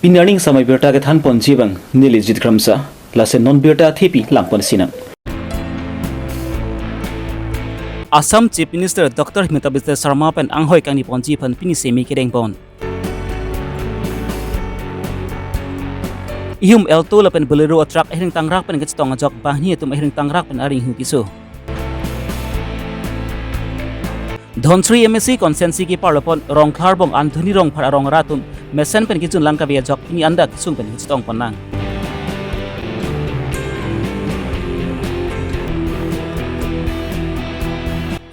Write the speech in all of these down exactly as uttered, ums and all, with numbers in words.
Pini arni samai birta kethan ponji abang neli Jit Kramsa, lason non birta thepi lang pon sinang. Assam Chief Minister Doctor Himanta Biswa Sarma pen anghoi kangni ponji aphan pini semi kedeng pon. Ihum Alto lapen Bolero a-truck ahireng tangrak pen kachetong ajok banghini atum ahireng tangrak pen aring hu kiso. Dhonsiri M A C constituency keparlo pon Rongkhla Arbong Anthony Rongphar arong rat atum mesen pen kejun lang kave ajok pini anda kesung pen kachetong pon nang.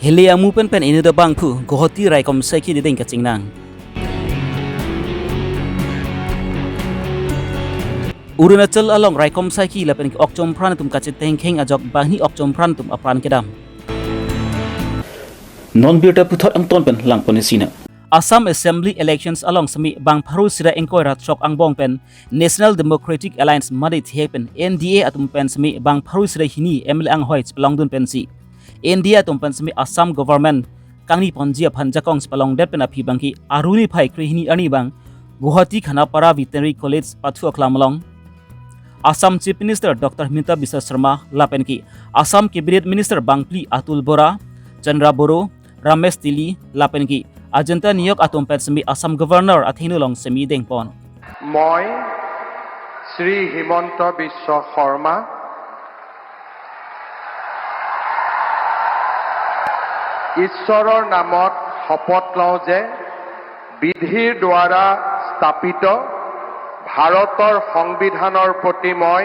Hili amu pen pen inut abangphu Guwahati raikom saiki diding kachingnang. Arunachal along raikom saiki lapen ke okchom pran atum kachetengkheng ajok banghini okchom pran atum apran kedam. Non birta puthot angton pen lang pon sinang. Assam Assembly Elections along semi bang pharo sira ingkoi ra throk angbong pen National Democratic Alliance mate thihek pen N D A atum pen semi bang pharo sira hini M L A anghoi chepalongdun pensi N D A atum pen semi Assam government kangni ponji aphan jakong chepalongdet pen aphi abangke arni phai krehini arni abang Guwahati Khanapara Veterinary College pathu aklam along Assam Chief Minister Doctor Himanta Biswa Sarma lapen ke Assam Cabinet Minister bangphli Atul Bora, Chandra Boro, Ramesh Tili lapen ke ajanta niyok atum pen semi Assam Governor athengno along semi dengpon. মই শ্ৰী হিমন্ত বিশ্ব শৰ্মা ঈশ্বৰৰ নামত শপত লওঁ যে বিধিৰ দ্বাৰা স্থাপিত ভাৰতৰ সংবিধানৰ প্ৰতি মই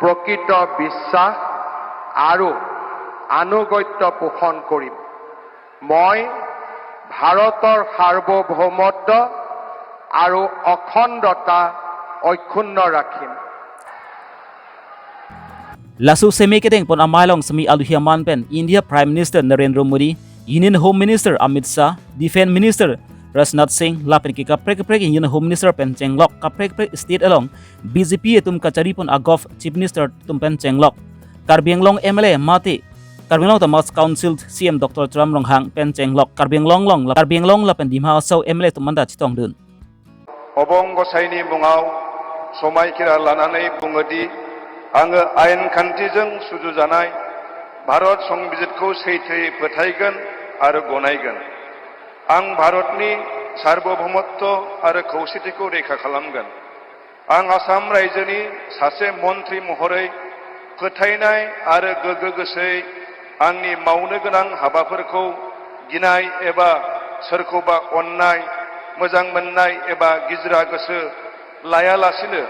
প্ৰকৃত বিশ্বাস আৰু আনুগত্য পোষণ কৰিম। মই ভাৰতৰ সাৰ্বভৌমত্ব আৰু অখণ্ডতা অক্ষুণ্ণ ৰাখিম। Laso semi kedeng pon amei along semi aluhi aman pen India Prime Minister Narendra Modi, Union Home Minister Amit Shah, Defence Minister Rajnath Singh lapen ke kaprek kaprek Union Home Minister pen chenglok kaprek kaprek state along B J P atum kachari pon a-govt Chief Minister atum pen chenglok Karbi Anglong M L A mate Karbi Anglong Autonomous Council C E M Doctor Tuliram Ronghang pen chenglok Karbi Anglong along la Karbi Anglong lapen Dima Hasao M L A atum anda chetongdun. Obong Gosaini mungau, somai kira lananai bungodi, angke ain kantijeng suju janai, Bharat Songbijit ko seithei pethaigen, aru gonaigen. Ang Bharat ni sarbobhomotto aru khausiti ko rekha khalamgen. Ang Assam Raijyo ni sase montri mohoroi kethainai aru gege gesei angni mauna gnang habaphar ko ginai eba sarkoba onnai, mejang mennai eba gijra gese laya lasile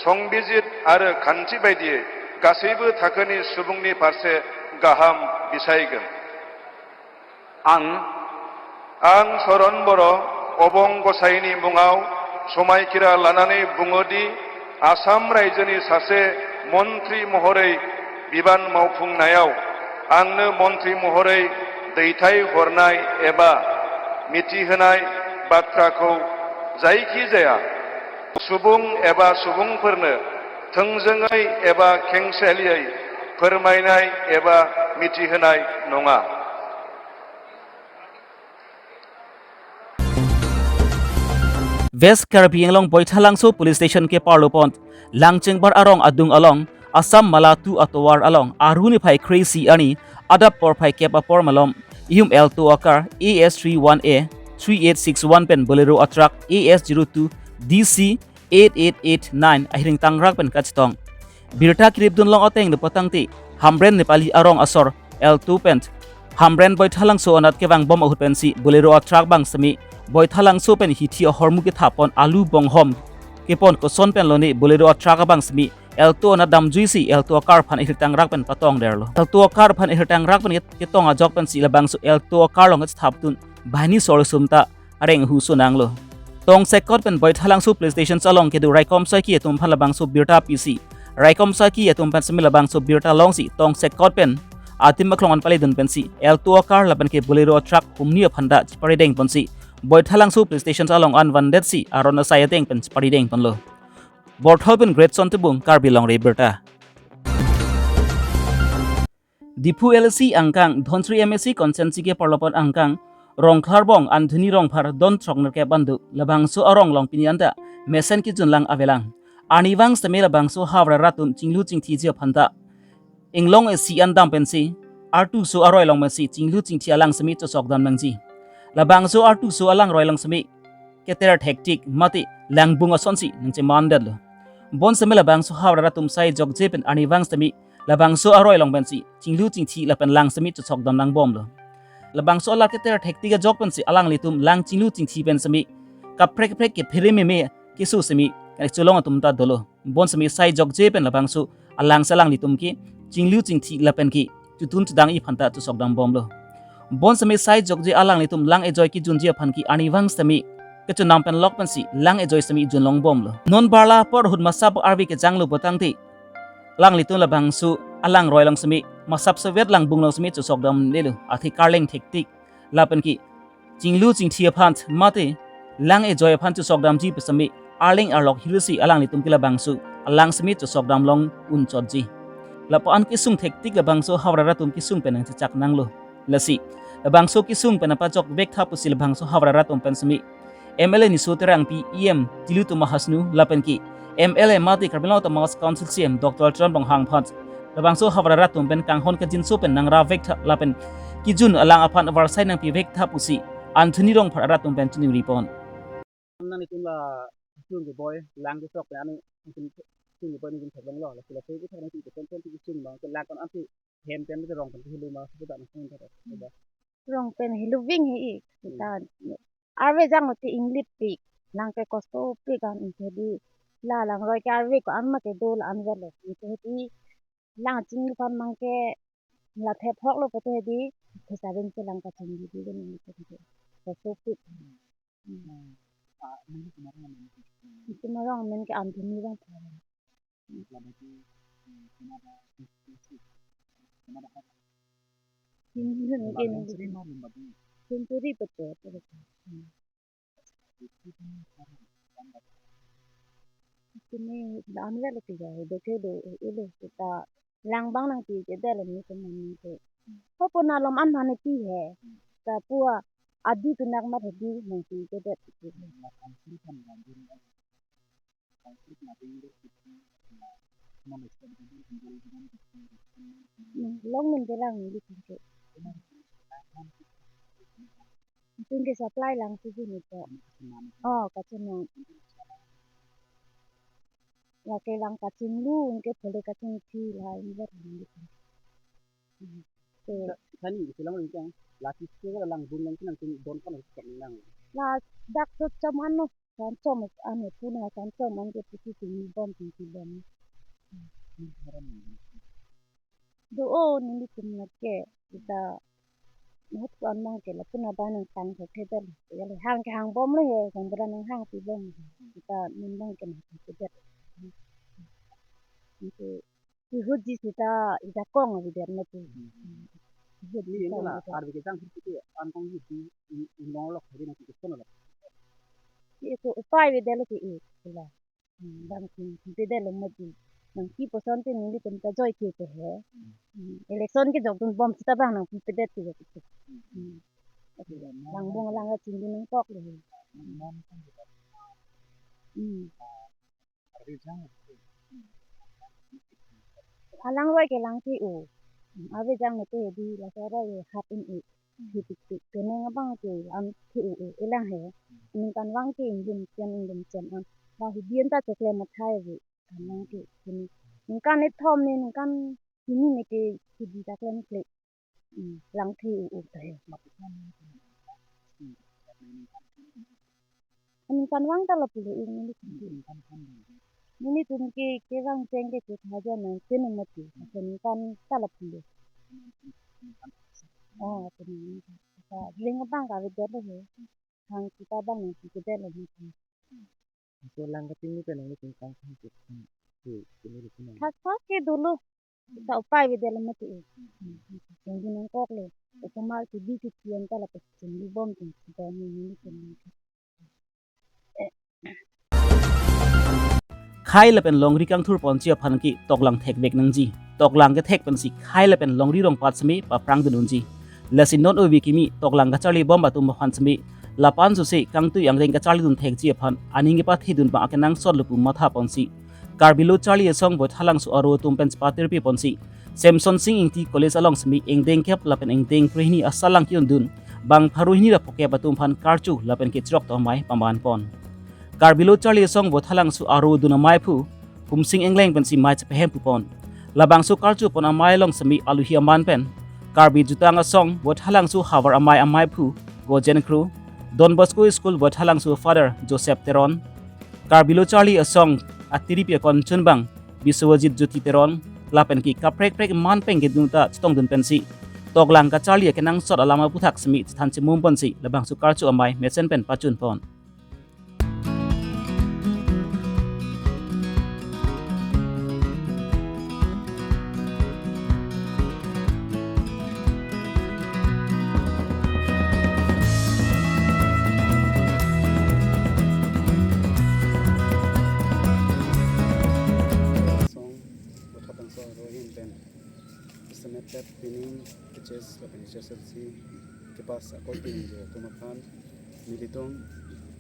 songbijit aru khanti baidie gaseibo thakani subung ni parse gaham bisaigen. Ang, ang Soron Boro, Obong Gosaini mungau, somai kira lananai bungodi, Assam Raijyo ni sase montri mohoroi biban mauphung nayau, angno montri mohoroi deithai hornai eba mithi henai batra ko jaiki jaya subung eba subung pherne thengjengai eba kengselia phirmainai eba mithi henai nonga. West Karbi Anglong Boithalangso Police Station keparlo pon Langchengbar arong adung along Assam Mala two atovar along arni phai kre-isi arni adap porphai kep apor malom ihum Alto acar A S three one A three eight six one pen Bolero atruck A S zero two D C eight eight eight nine ahireng tangrak pen kachetong. Birta kirip dunlong ateng do patangte Hamren Nepali arong asor Alto pen Hamren Boithalangso anat kevangbom ahut pensi Bolero atruck abang semi Boithalangso pen hithi ahormu kethap pon alu bonghom kepon koson pen lone Bolero atruck abang semi Alto anat damjuisi Alto acar aphan ahireng tangrak pen patong derlo. Alto acar aphan ahireng tangrak pen ket-, ketong ajok pensi labangso Alto acar along kethapdun banghini sor sum ta areng hu sunanglo. Tongsekot pen Boithalangso Police Station along kedo raikom saiki atum aphan labangso birta pisi. Raikom saiki atum aphan semi labangso birta longsi Tongsekot pen atim aklong an paledun pensi Alto acar lapen ke Bolero atruck humni aphan ta cheparideng ponsi Boithalangso Police Station along an vandetsi aron asai ateng pen cheparideng ponlo. Borthol pen Great Sontebung, Karbi Longri Birta. Diphu L A C angkang, Dhonsiri M A C constituency keparlo pon angkang, Rongkhla Arbong Anthony Rongphar don throk nerkep andu, labangso arong along pini anta mesen kejun lang avelang. Arnivang sitame labangso Howrah rat atum chinglu chingthiji aphanta inglong isi an dam pensi, artuso aroi along pensi chinglu chingthi alang sitame chosok dam nangji. Labangso artuso alangroi along sitame keter thektik mate langbung asonsi nangchemandetlo. Bonsitame labangso Howrah rat atum sai jokje pen arnivang sitame labangso aroi along pensi chinglu chingthi lapen lang sitame chosok dam nangbomlo. Labangso alar keter thektik ajok pensi alanglitum lang chinglu chingthi pen sitame kaprek kaprek kephere meme keso sitame kanek cholong atum ta dolo. Bonsitame sai jokje pen labangso alang si alanglitum ke chinglu chingthi lapen ke chotun chodangji aphanta chosok dambomlo. Bonsitame sai jokje alanglitum lang ejoi kejunji aphan ke arnivang sitame kechonam pen lok pensi lang ejoi sitame junlongbomlo. Non barla apor ahut masap arve kejanglo putangte alanglitum labangso alangroi along sitame masap sevet langbung along sitame chosok damdelo, athe karleng thektik lapen ke chinglu chingthi aphan mate lang ejoi aphan chosok damji pu sitame arleng arlok hirsi alanglitum ke labangso alang sitame chosok damlong unchotji. Lapu-an kesung thektik labangso Howrah rat atum kesung pen nangchechak nanglo. Lasi labangso kesung pen apajok vektha pusi labangso Howrah rat atum pen sitame M L A Niso Terangpi, E M Tilottama Hasnu lapen ke M L A mate Karbi Anglong Autonomous Council C E M Doctor Tuliram Ronghang aphan labangso Howrah rat atum pen kanghon kajinso pen nangra vektha lapen kejun alang aphan avarsai nangpi vektha pusi Anthony Rongphar arat atum pen chiningripon. Nanglitum la kesung keboi lang kesok pen ani kesung keboi nangtum theklonglo, lasi la kesung kethak nangtum pen pen kesung bang ke lang kon ansi hem pen rong pen helu ma sudah nangtum ta. Rong pen helu ving he-i. Hmm. Ta arve jang mati inglip pik. Lang ke kosto pik an inte di. La langroi ke arve ko an ma kedo la an velo. Inte di lang chinglu aphan mang ke la thep hoklo pute di. Thesa ving ke lang kachinglu di kan inte di. Kosto pik. Hmm. Ah, nangli komat arong amen? Komat arong amen ke Anthony Rongphar. Labadi, hmm, komat ada, komat ada. Hindi na Labadi ke seri ma Lumbadi. Century pete, pete. Hmm. Itu kan, kan, kan, kan. Sini dan le tiga, itu ke do, itu kita lang bang nangpi kedet lo ni teman ni ke. Ko pun alom an mane pi he. Ta pu adi tunak mat hedi nangpi kedet. Hmm, long min de lang ni di tingke. Tingke supply lang si juni to. Oh, kachenam. Lake lang kachinglu, ke pele kachingthi la ini ber. Hmm. So, kani isi lang ringkang, laki ke lang bun lang kinang tin don kan isi kan lang. La dak so chom ano, kan chom ano puna kan chom an ke pusi tin bom tin bom. Hmm. Do o nelitum nat ke, kita nat ko an mang ke la puna ba nangtang ke thedet. Ya le hang ke hangbomlo he, kang bra nanghangpi bom. Kita nang bang ke nangpi thedet. Itu ihut ji sita ita kong abidet mati. Ihut ji. Ini kong la itu. Arve kejang sih itu an kong ihut di, i-, inglong lok hari nangpi keson lok. Itu upai abidet lo ti itu la. Hmm, bang si, si pedet lo mati. Nangpi puson te nelitum ta joi ke ke he. Hmm, election kejok dunbom sita bang nangpi pedet ke ke. Hmm. Oke, langbung lang kachingdun nangkoklo he. Hmm. Alangroi ke lang ke o. Hmm, ave jang mete di laso roi hat un e. Hitik tik keneng abang ke an ke u u elang he. Ningkan vang ke ingjum chen ingjum chen an. Ba hubien ta chokle mathai ave. Kan lang ke kini. Ningkan ethom ne ningkan kini ne ke kidi ta klem kle. Hmm, lang ke u u ta he. Ningkan vang ta lapulo ing nelitum ke. Nelitum ke kevang cheng ke chethaja nang tin mati. Ningkan ta lapulo. Oh, tin. Ka ling abang ka abidet lo he. Hang kita bang nangpi kedet lo he. So lang kachinglu pen nanglitum kang kang ke. Hmm. Ke, ke nelitum. Thak thak ke dolo. Kita upai abidet lo mati. Hmm. Kachingdun nangkoklo. Osomar ke di ke kian ta la kachinglu bom tin. Kita ni ni ke. Khai lapen longri kangthur ponji aphan ke toklang thekvek nangji. Toklang kethek pensi khai lapen longri rongpat sitame paphrang dun unji. Lasi non ove kimi toklang kacharli bom atum aphan sitame Lapen sose kangtui angdeng kacharlidun thekji aphan aning kepathedun abang akenangsot lo pu matha ponsi Karbi Lo Charli Asong Voithalangso aro atum pen chepatirpi ponsi Semson Sing Ingti College along semi ingdeng kep lapen ingdeng krehini asalang ke-undun bang pharo hini ra phokep atum aphan karcho lapen kechirok to amei paman pon. Karbi Lo Charli Asong Voithalangso aro adun amei aphu Humsing Engleng pensi mei chepehem pu pon. Labangso karcho pon amei along semi aluhi aman pen Karbi Jutang Asong Voithalangso havar amei amei aphu Gojen Kro, Don Bosco School Voithalangso Father Joseph Teron, Karbi Lo Charli Asong atirpi akon chunbang Biswajit Jyoti Teron, lapen ke kaprek prek man pen kedun ta chetongdun pensi toklang kacharli akenangsot alam aputhak semi chethan chemum ponsi labangso karcho amei mesen pen pachun pon. Asong Voithalangso aro ahin pen estimated pining H S lapen H S L C kepass akorte atum aphan nelitum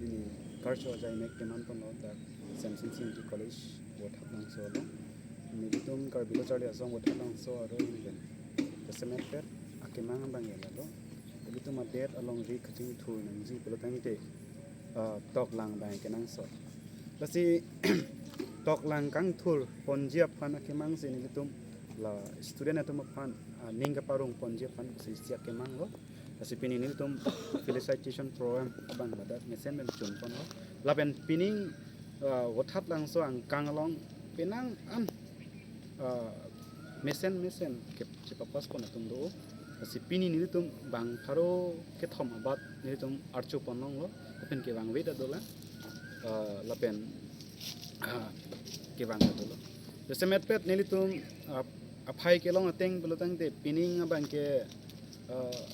pini karcho ajaimek keman ponlo dak Semson Sing Ingti College Voithalangso along. Nelitum Karbi Lo Charli Asong Voithalangso aro ahin pen estimated akemang abang ke lalo. Nelitum adet alongri kachingthur nangji pulo tangte ah, toklang abang kenangsot. Lasi toklang kangthur ponji aphan akemang si nelitum la student atum aphan ah, ning kaparong ponji aphan si isi akemang lo. Lasi pini nelitum felicitation program abang ladak mesen pen chun ponlo. Lapen pining ah, Voithalangso angkang along penang an ah, mesen mesen ke chepapass pon atum do. Lasi pini nelitum bang pharo kethom abat nelitum archo pon longlo, lapen kevang veda dolang, ah, lapen ah, kevang dolo. Jasemet pet nelitum ah, aphai kelong ateng pulo tangte pining abang ke ah,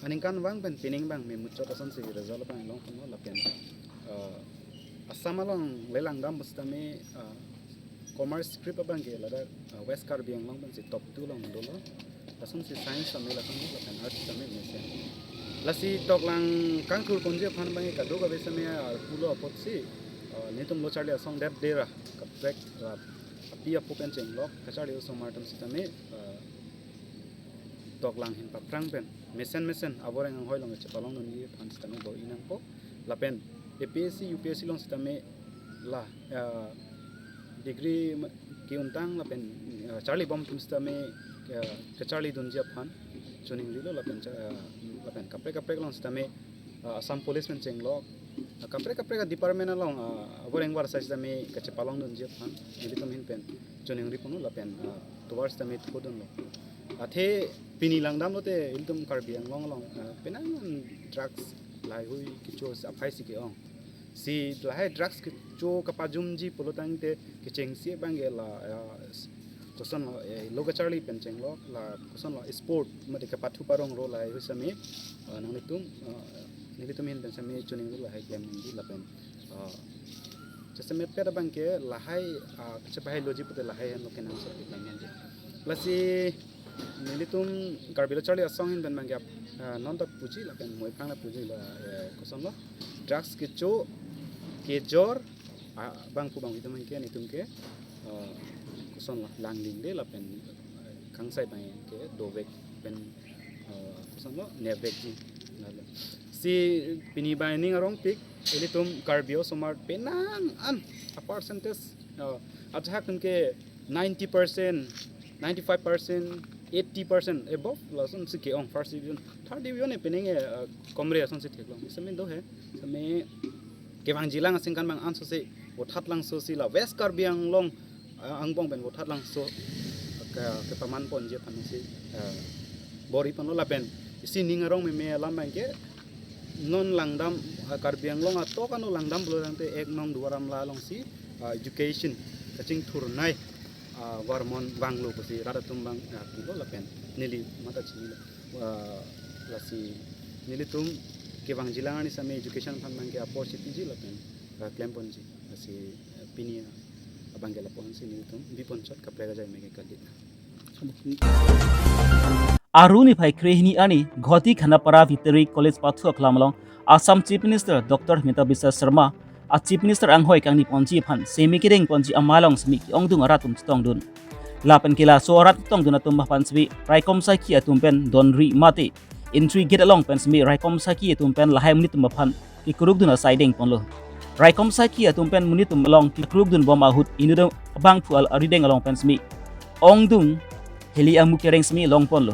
aningkanvang pen pining abang memuchot asonsi result abang long ponlo lapen ah, Assam along le langdam pusitame ah, commerce stream abang ke ladak ah, West Karbi Anglong pensi top two along dolo. Lasonsi science sitame lason lapen arts sitame mesen. Lasi toklang kangthur ponji aphan abang ke kadokave sitame arpulo apotsi ah, nelitum Lo Charli Asong det dera kaprek ra api apo pen chenglok kacharli osomar atum sitame ah, toklang ahin paprang pen mesen mesen avoreng anghoi along chepalongdunji aphan sitame bor-i nangpo. Lapen A P S C, U P S C along sitame la ah, degree ma- ke-untang lapen ah, charlibom atum sitame ah, kacharlidunji aphan choningrilo lapen cha- ah, lapen kaprek kaprek along sitame ah, Assam Police pen chenglok ah, kaprek kaprek a-department along ah, avoreng var asai sitame kachepalongdunji aphan nelitum ahin pen choningri ponlo lapen ah, tovar sitame thodunlo. Athe pini langdam lote ilitum Karbi Anglong along ah, penang drugs lahaihui kecho si aphaisi ke-ong. Si lahai drugs kecho kapajumji pulo tangte kechengsi abang ke la ah, kosonlo eh, lo kacharli pen chenglok la kosonlo sport mate kapathu parong ro lahaihui sitame ah, nanglitum ah, nelitum ahin pen sitame choningri lahai klem nangji lapen ah, jasemet pet abang ke lahai ah, kachepahai loji pute lahai henlo kenangsot klem nangji. Lasi nelitum Karbi Lo Charli Asong ahin pen abang ke ah, non ta puji lapen moi aphrang ta puji la eh, kosonlo drugs kecho kejor ah, abang pu abang itum ke nelitum ke ah, kosonlo langdingde lapen eh, kangsai abang ke dovek pen ah, kosonlo nevekji. Lalo. Si pini abang ning arongpik ilitum Karbi osomar penang an a-percentage ah, ajahak atum ke ninety percent, ninety-five percent, eighty percent above lasonsi ke-ong first division, third division e penang e ah, komre asonsi theklong. Sitame do he, sitame kevangjilang aningkanvang ansose Voithalangso si la West Karbi Anglong ah, angbong pen Voithalangso ke kepaman ponji aphan si ah, bor-i ponlo lapen isi ning arong meme alam abang ke non langdam ah, Karbi Anglong atok ano langdam pulo tangte ek nong Duar Amla alongsi ah, education kachingthurnei ah, varmon vanglo pusi rat atum abang ah, pulo lapen neli matha chinilo ah, lasi nelitum kevangjilang arni sitame education aphan abang ke apor chitiji lapen ah, klemponji lasi ah, pini ah, abang ke lapu-ansi nelitum biponchot kaprek ajaimek ke kali. Aru niphai krehini arni Guwahati Khanapara Veterinary College pathu aklam along Assam Chief Minister Doctor Himanta Biswa Sarma a Chief Minister anghoi kangni ponji aphan semi kedeng ponji amei along semi ke-ongdung arat atum chetongdun. Lapen ke laso arat chetongdun atum aphan semi raikom saiki atum pen donri mate entry gate along pen semi raikom saiki atum pen lahai monit atum aphan kekrukdun asai dengponlo. Raikom saiki atum pen monit atum along kekrukdun bom ahut inut abangphu al arideng along pen semi ongdung heli amu kereng semi longponlo.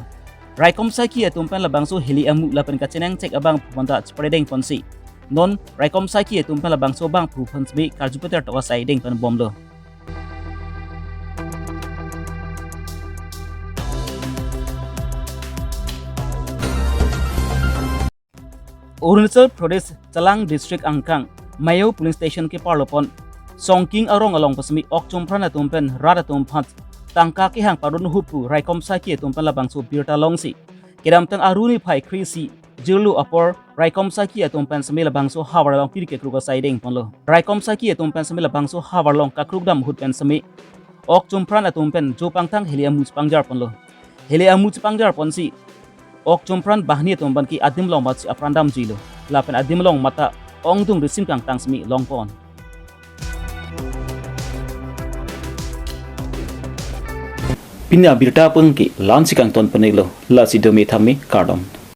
Raikom saiki atum pen labangso heli amu lapen kachenangchek abangphu aphanta chepare dengponsi non raikom saiki atum pen labangso abangphu aphan semi karju peter tok asai dengponbomlo. Arunachal Pradesh Chalang District angkang Mayo Polling Station keparlo pon Songking arong along pen semi ok chumpran atum pen rat atum aphan tangka kehang parun hupu raikom saiki atum pen labangso birta longsi kedamtang aru niphai kre-isi jirlo apor raikom saiki atum pen semi labangso havar along pir kekruk asai dengponlo. Raikom saiki atum pen semi labangso havar along kakrukdam ahut pen semi ok chumpran atum pen jo pangthang heli amu chepangjarponlo. Heli amu chepangjarponsi ok chumpran banghini atum abangke adim along matsi apran damjuilo. Lapen adim along mata ongdung risim kangtang semi longpon. Pini abirta abangke la-ansi kangton pon-iklo, lasi dome thame kardom.